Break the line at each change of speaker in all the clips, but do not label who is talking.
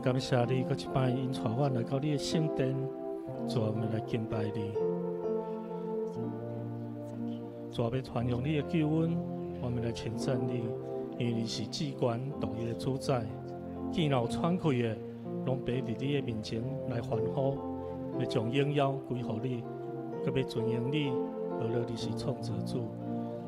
感謝你，閣一擺引帶阮來到你的聖殿，主啊，我們來敬拜你。主啊，欲傳揚你的救恩，我們來稱讚你，因為你是至懸獨一的主宰。見有喘氣的，攏必佇你的面前來歡呼，欲將榮耀歸予你，閣欲尊榮你，學樂你是創造主。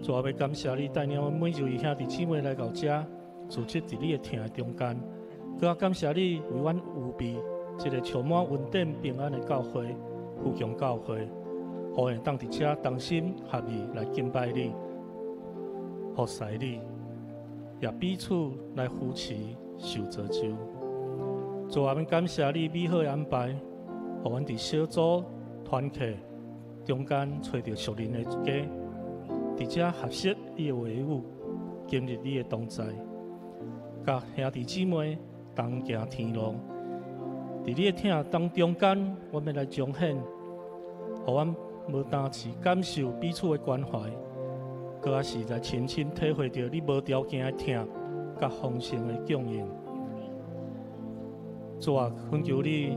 主啊，欲感謝你帶領阮每一位兄弟姊妹來到遮，聚集佇你的疼的中間。閣較感謝你為阮預備這个充滿恩典平安的教會，富強教會，予會當佇遮同心合意來敬拜你、服侍你，也彼此來扶持、受造就。主啊，阮感謝你美好的安排，予阮佇小組團契中間揣著屬靈的家，佇遮學習你的話語，經歷你的同在，佮兄弟姊妹同行天路，佇你的疼當中間，阮欲來彰顯，予阮無單是感受彼此的關懷，閣較是來深深體會著你無條件的疼，佮豐盛的供應。主啊，懇求你，予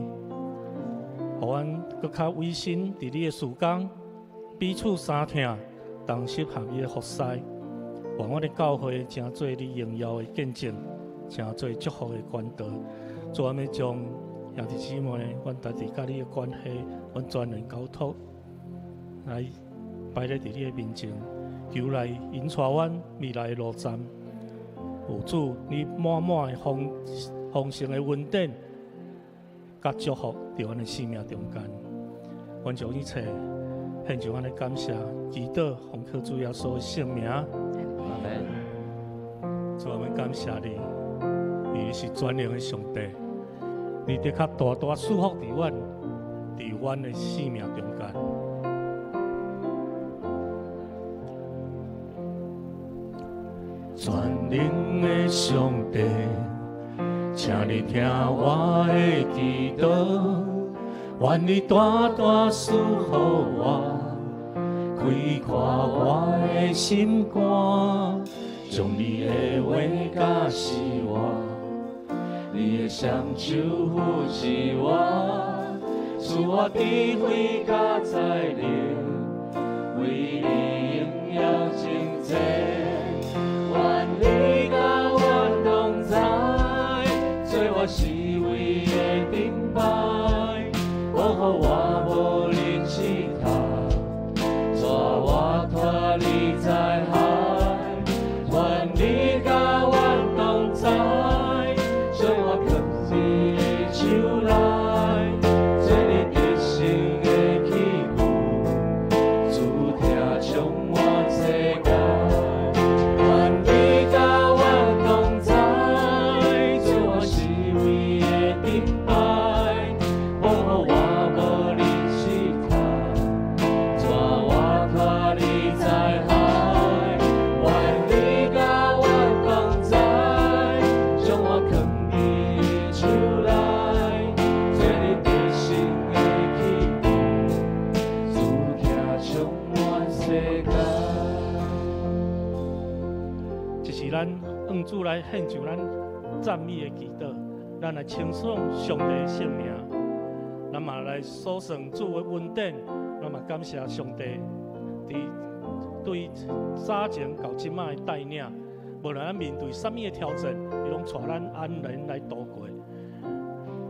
阮閣較委身佇你的事工，彼此相疼，同心合意的服侍，願阮的教會成做你榮耀的見證，成做祝福的管道。主啊，欲將兄弟姊妹，阮家己佮你的關係，阮全然交託，來擺咧佇你的面前，求來引帶阮未來的路站。有主，你滿滿的豐豐盛的恩典，佮祝福佇阮的生命中間。阮將一切獻上阮的感謝，祈禱奉靠主耶穌的聖名。
阿門。
主，我們感謝你，因為你是全能的上帝，你的確大大賜福佇阮的生命中間。
全能的上帝，請你聽我的祈禱，願你大大賜予我，開闊我的心肝，將你的話教示我，你的雙手扶持我，賜我智慧佮才能，為你榮耀征戰。願你佮阮同在，做我四圍的盾牌，保護我無入試探，帶我脫離災害。願你佮阮同在，將我囥佇你手內，做你得勝的器具，主疼充滿世界。願你佮阮同在，做我四圍的盾牌，保護我無入試探，帶我脫離災害。願你佮阮同在，將我囥佇你手內，做你得勝的器具，主疼充滿世界。
這是咱向主來獻上咱讚美的祈禱，咱來稱頌上帝的聖名，咱嘛來數算主的恩典，咱嘛感謝上帝佇對早前到這擺的帶領，無論咱面對啥物的挑戰，伊攏帶咱安然來度過。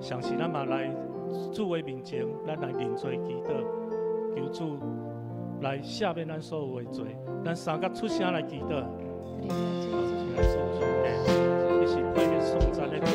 相信咱嘛來主的面前，咱來認罪祈禱，求主來赦免咱所有的罪。咱三個出聲來祈禱。好，親愛的上帝，你是配得頌讚的主，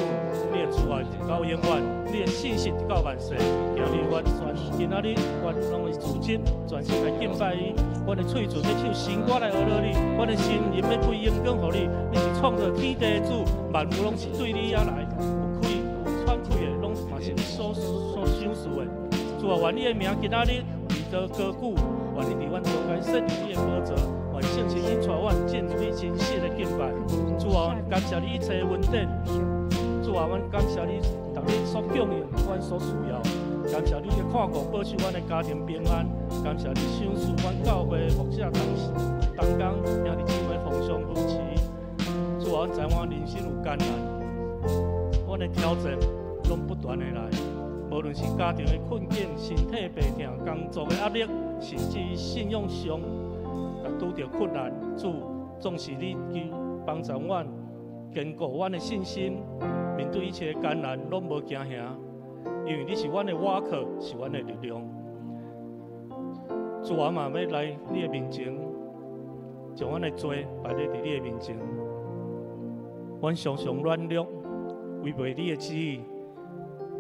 你的慈愛直到永遠，你的信實直到萬世。今日阮全今仔日，阮攏會組織全心來敬拜你，阮的喙唇欲唱新歌來學樂你，阮的心靈欲歸榮光予你。你是創造天地的主，萬物攏是對你遐來，有氣有喘氣的，攏嘛是你所賞賜的。主啊，願你的名今仔日得到高舉，願你佇阮中間設立你的寶座，願聖神引帶阮進入你真實的敬拜。主啊，阮感謝你一切的恩典。主啊，阮感謝你，逐日所供應阮所需要。感謝你的看顧保守阮的家庭平安。感謝你賞賜阮教會牧者同同工兄弟姊妹互相扶持。主啊，阮知影阮人生有艱難，阮的挑戰。攏不斷的來，無論是家庭的困境、身體病痛、工作的壓力，甚至於信仰上也拄著困難，主總是你求幫助阮，堅固阮的信心，面對一切艱難攏無驚嚇，因為你是阮的倚靠，是阮的力量。主啊，嘛欲來你的面前，將阮的罪擺佇你的面前。阮常常軟弱，違背你的旨意。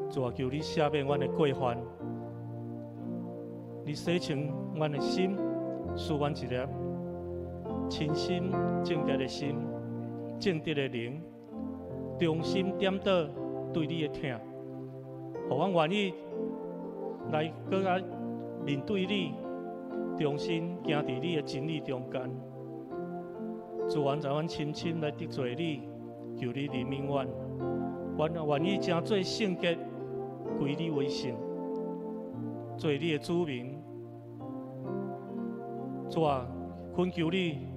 主啊，求你赦免阮的過犯，你洗清阮的心，賜阮一粒清心聖潔的心，正直的靈，忠心顛倒對你的疼，予阮願意來閣較面對你，重新行佇你的真理中間。主，阮知阮深深來得罪你，求你憐憫阮，阮願意成做聖潔，歸你為聖，做你的子民。主啊，懇求你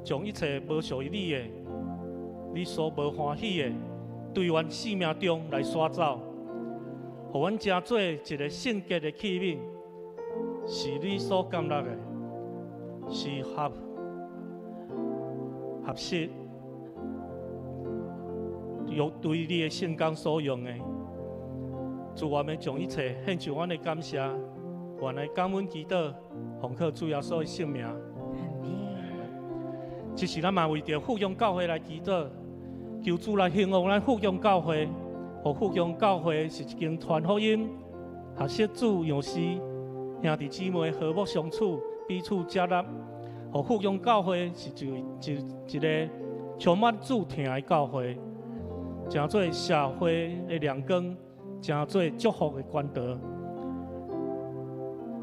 將一切無屬於你的、你所無歡喜的，對阮生命中來刷走，予阮成做一个聖潔的器皿，是你所感樂的，是合適，用對你的聖工所用的。主，我們將一切獻上阮的感謝，願來感恩祈禱，奉靠主耶穌的聖名。這時咱嘛為著富強教會來祈禱，求主來興旺咱富強教會，予富強教會是一間傳福音、學習主樣式、兄弟姊妹和睦相處、彼此接納，予富強教會是一個充滿主疼的教會，成做社會的亮光，成做祝福的管道。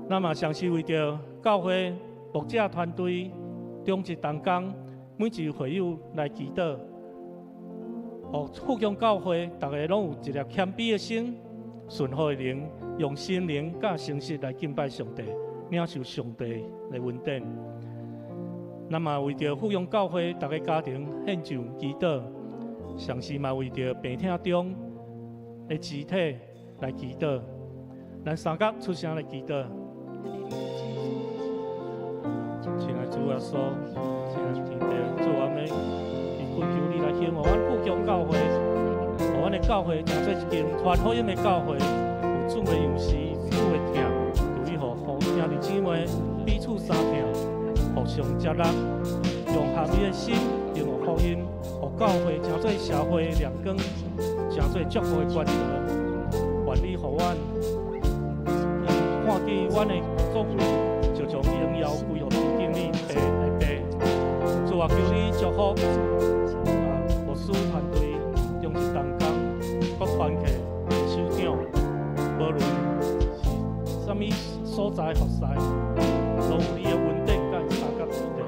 咱嘛相信為著教會牧者團隊、長執同工，每一位會友來祈禱，予富強教會逐个攏有一粒謙卑的心、順服的靈，用心靈佮誠實來敬拜上帝，領受上帝的恩典。咱嘛為著富強教會逐个家庭獻上祈禱，同時嘛為著病痛中的肢體來祈禱。咱三甲出聲來祈禱。親愛主耶穌，親愛天父，主，我們懇求你來興旺阮富強教會，予阮的教會成做一間傳福音的教會，有主的樣式，主的疼，求你予兄弟姊妹彼此相疼，互相接納，用合一的心，用福音，予教會成做社會的亮光，成做祝福的管道。願你予阮看見阮的作為，就將榮耀歸予天頂你爸的爸。主啊，求你祝福牧師團隊、長執同工、各團契的首長，無論是啥物所在服侍，攏有你的恩典佮相佮佇咧，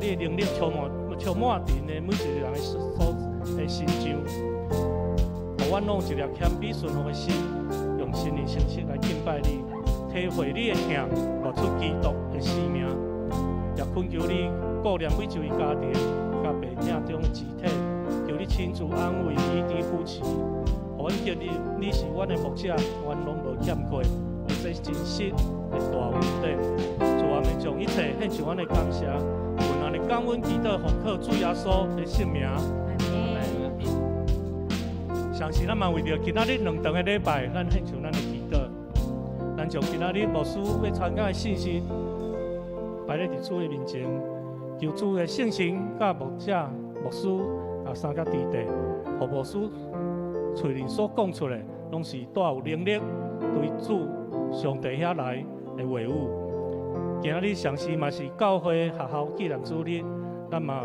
你的能力充滿佇𪜶的每一个人的所的身上，予阮攏有一粒謙卑順服的心，用心靈誠實來敬拜你，體會你的疼，活出基督的生命。也懇求你顧念每一位家庭佮病痛中的肢體，求你親自安慰、醫治、扶持，予阮經歷你是阮的牧者，阮攏無欠缺，這是真實的大恩典。主，我們將一切獻上阮的感謝，阮的感恩祈禱，奉靠主耶穌的聖名。相信咱嘛為著今仔日兩場的禮拜，咱獻上咱的祈禱。咱將今仔日牧師欲傳講的信息擺咧佇主的面前，求主的聖神佮牧者、牧師相佮佇咧，予牧師喙裡所講出來，攏是帶有能力對主上帝遐來的話語。今仔日上時嘛是教會學校紀念主日，咱嘛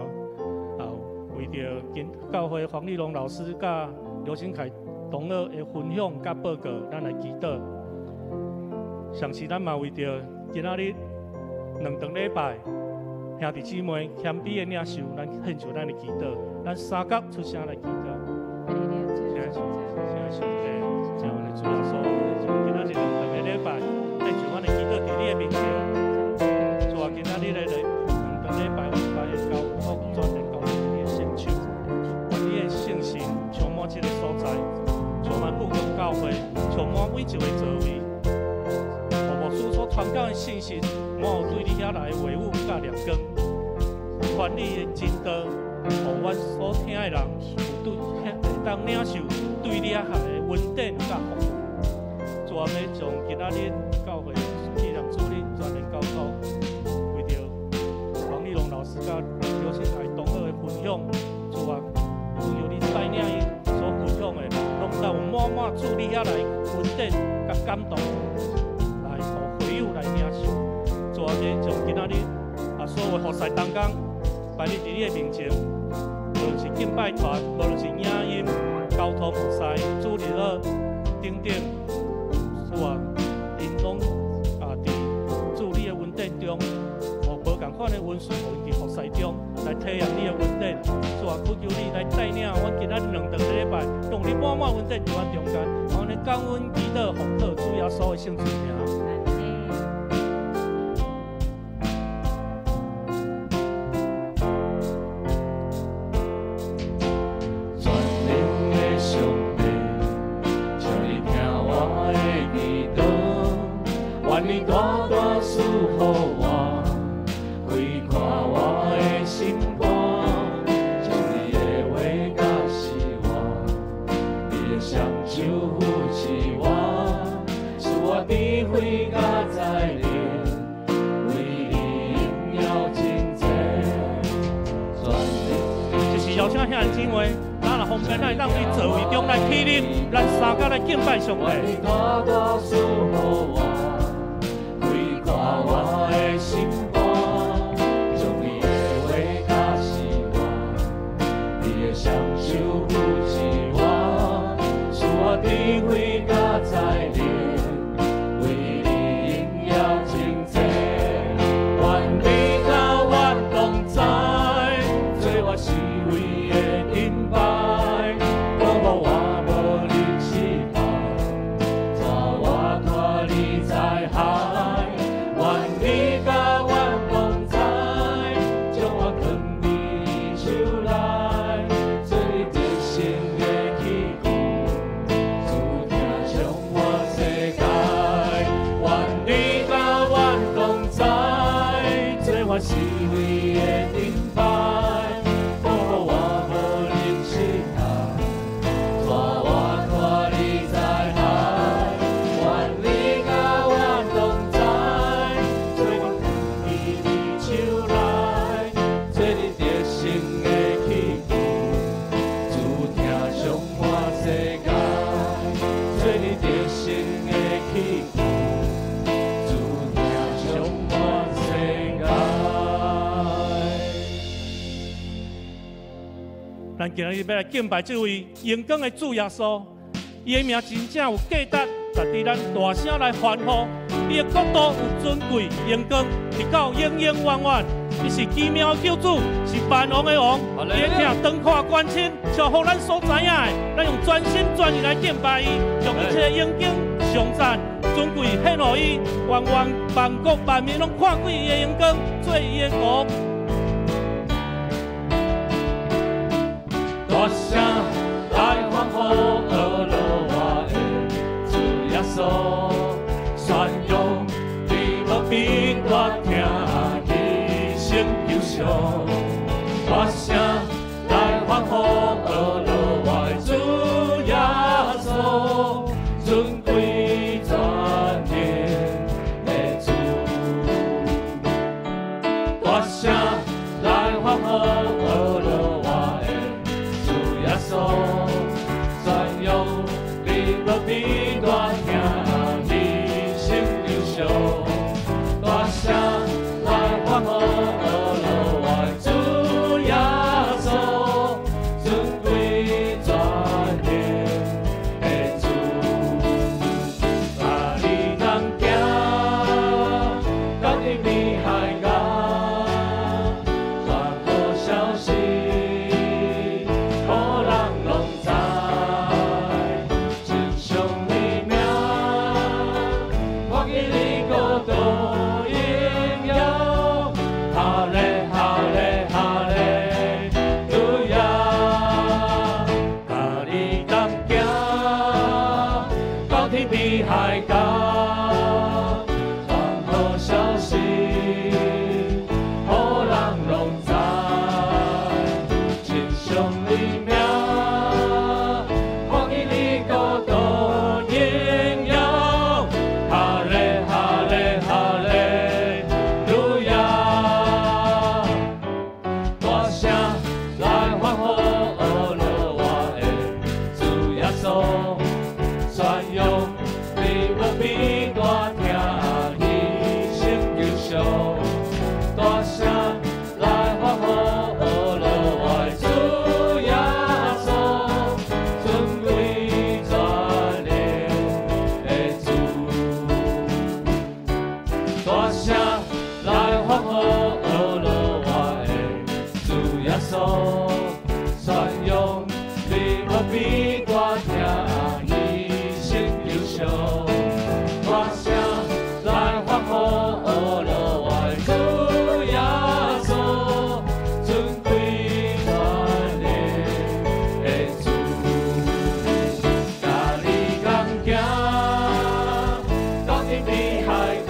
為著今教會黃麗龍老師佮劉新凱同學的分享佮報告，咱來祈禱。上時咱嘛為著今仔日兩場禮拜兄弟姊妹謙卑的領受，咱獻上咱的祈禱。咱三甲出聲來祈禱。親愛上帝，親愛的主耶穌，今仔日兩場的禮拜，獻上阮的祈禱佇你的面前。主啊，今仔日的兩場禮拜，阮把伊交托全然交佇你的聖手，願你的聖神充滿這个所在，充滿富強教會充滿每一个座位，予牧師所傳講的信息，滿有對你遐來的話語佮亮光，傳你的真道，予阮所聽的人有對會當領受對你遐來的恩典佮福分。主啊，欲將今仔日教會紀念主日全然交託，為著黃麗龍老師佮劉新海同學的分享，主啊，求你帶領𪜶所分享的，攏有滿滿主你遐來恩典佮感動，來予會友來領受。主啊，欲將今仔日啊所有服侍同工擺佇你的面前，無論是敬拜團，無論是影音、交通服侍、主日學等等，主啊，𪜶攏啊佇主你的恩典中，予無仝款的恩賜，予𪜶佇服侍中來體驗你的恩典。主啊，懇求你來帶領阮今仔日兩頓禮拜，攏有你滿滿恩典佇阮中間。阮咧感恩祈禱，奉靠主耶穌的聖名。
全能的上帝，請你聽我的祈禱，願你大大賜予我，開闊我的心肝，將你的話教示我，你的雙手扶持我，賜我智慧佮才能，為你榮耀真濟。全能
這是邀請兄弟姊妹，咱若方便，咱會當佇座位中來起立，咱三甲來敬拜上帝。
願你大大賜予我，開闊我的心肝，將你的話教示我，你的雙手扶持我，賜我智慧佮才能，為你榮耀真濟。願你佮阮同在，做我四圍的盾牌，保護我無入失敗，帶我脫離災害。願你佮阮同在，將我囥佇你手內，做你得勝的器具，主疼充滿世界。願你佮阮同在，做我四圍的盾牌，保護我無入失敗，帶我脫離災害。願你佮阮同在，做我囥佇你手內，做你得勝的器具，主疼充滿世界。做你得勝的器具，主疼充滿世界。
咱今日欲來敬拜這位榮光的主耶穌，伊的名真正有價值，值得咱大聲來歡呼。伊的國度有尊貴榮光，直到永永遠遠。伊是奇妙的救主，是萬王的王。伊的疼長闊關深，超乎咱所知影的。咱用全心全意來敬拜伊，將一切榮景、頌讚、尊貴獻予伊。願萬萬國萬民攏看見伊的榮光，做伊的國。
大聲來歡呼，阿羅我的主耶穌，宣揚你無比大疼犧牲求償。大聲來歡呼，阿羅我的主耶穌，尊貴全能的主。大聲來歡呼，阿羅我的主耶穌，宣揚你無比大疼犧牲求償。大聲來歡呼，阿羅我的主到天邊海角，傳好消息，予人攏知，稱頌你名，看見你國度榮耀，哈利哈利哈利路亞，大聲來歡呼我的主耶穌，宣揚你無比大疼，犧牲救贖，大聲來歡呼我的主耶穌，尊貴全能的主，大聲來歡呼我的主耶穌，宣揚你無比大疼，犧牲救贖，大聲來歡呼我的主耶穌，尊貴全能的主，佮你同行，到天邊海角，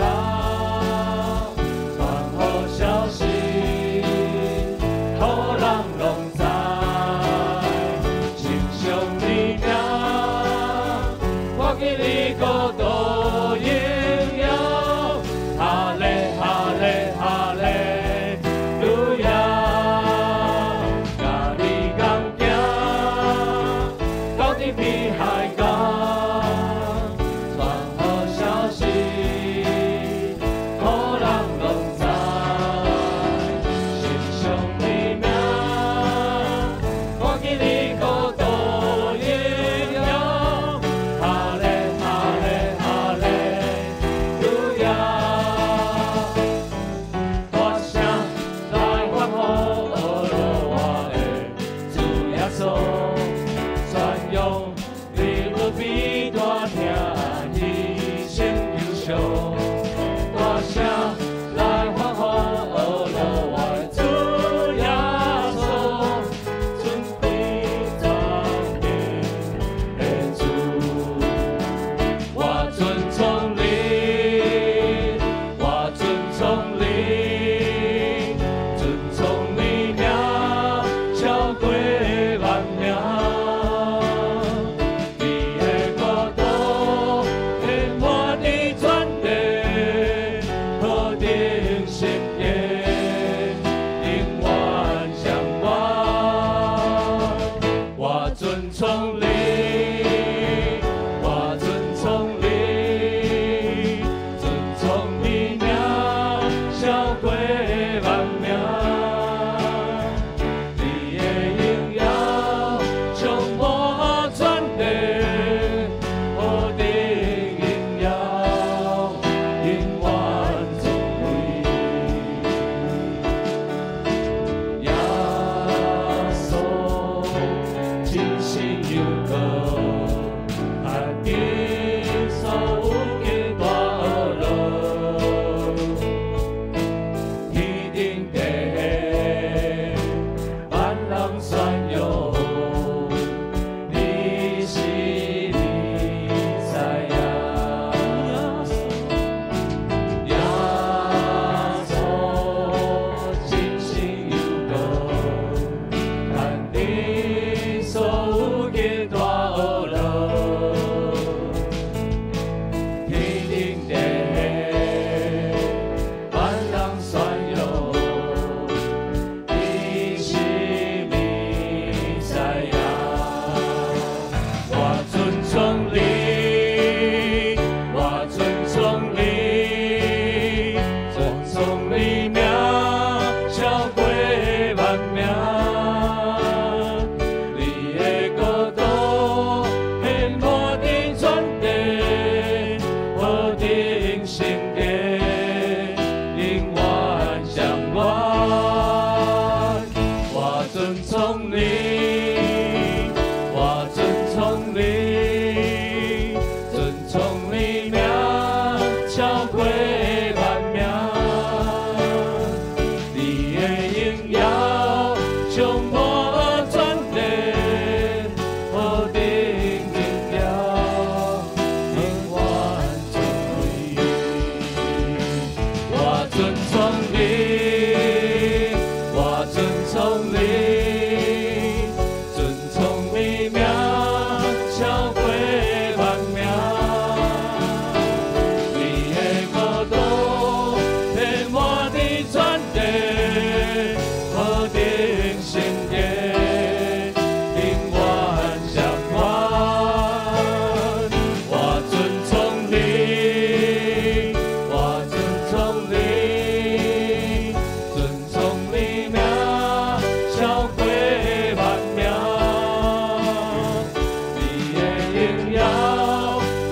傳好消息，予人攏知，稱頌你名，看見你國度榮耀，哈利哈利哈利路亞，佮你同行，到天邊海角，傳好消息，予人攏知，稱頌你名，看見你國度榮耀，哈利哈利哈利路亞，大聲來歡呼我的主耶穌，宣揚你無比大疼，犧牲救贖，大聲來歡呼我的主耶穌，尊貴全能的主，我尊崇你，我尊崇你，尊崇你名，超過萬名。你的國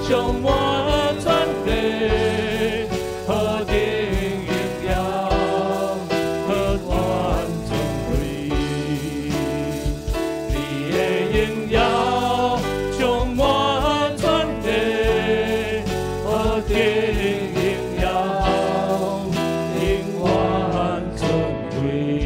充滿全地，何等榮耀，何等尊貴。你的榮耀充滿全地，何等榮耀，永遠尊貴。